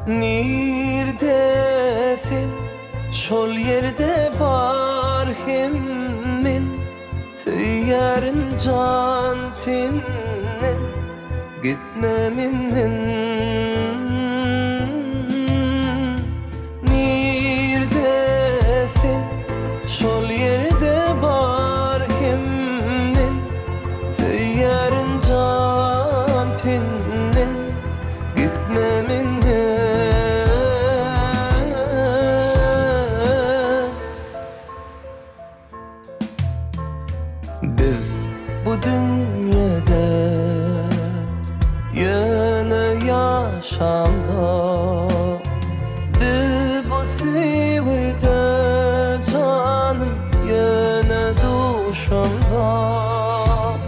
Nirde sen, şol ýerde bar hem men Söýýärin jan tenden, gitme menden Nirde sen, şol ýerde bar hem men Söýýärin jan tenden, gitme menden. Biz bu dünýede ýöne ýaşamzok Biz bu söýgüde janym ýöne duşamzok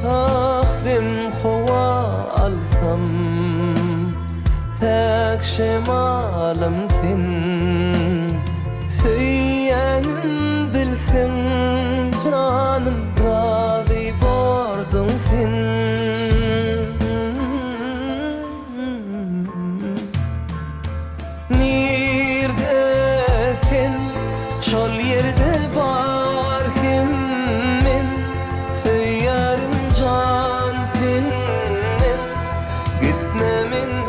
Ah dem howa alsam päk şemalym sen Söýýänim bilseň janym razy borduň sen. Nirde sen şol ýerde bar hem men Söýýärin jan tenden gitme menden.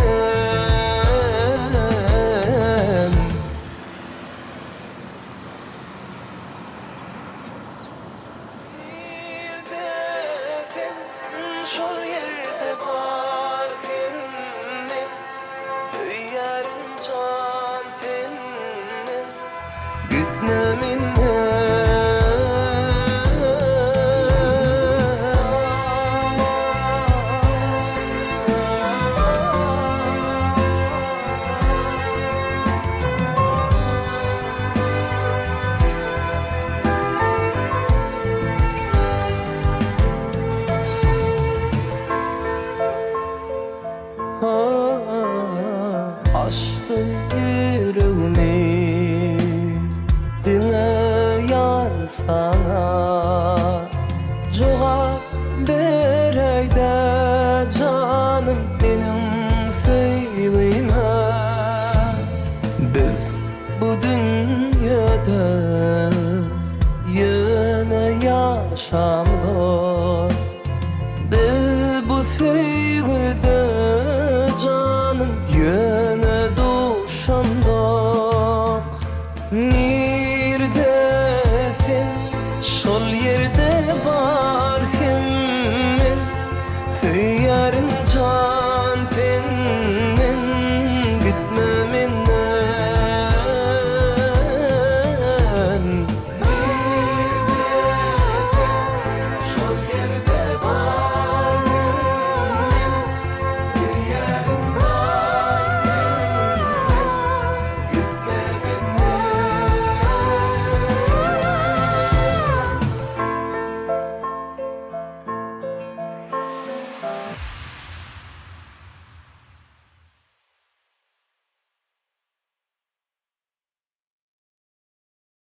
Nirde sen, şol ýerde bar hem men Söýýärin jan tenden, gitme menden. Açdym ýüregimi diňe ýar saňa Jogap beräýdä janym meniň söýgime Biz bu dünýede ýöne ýaşamzok.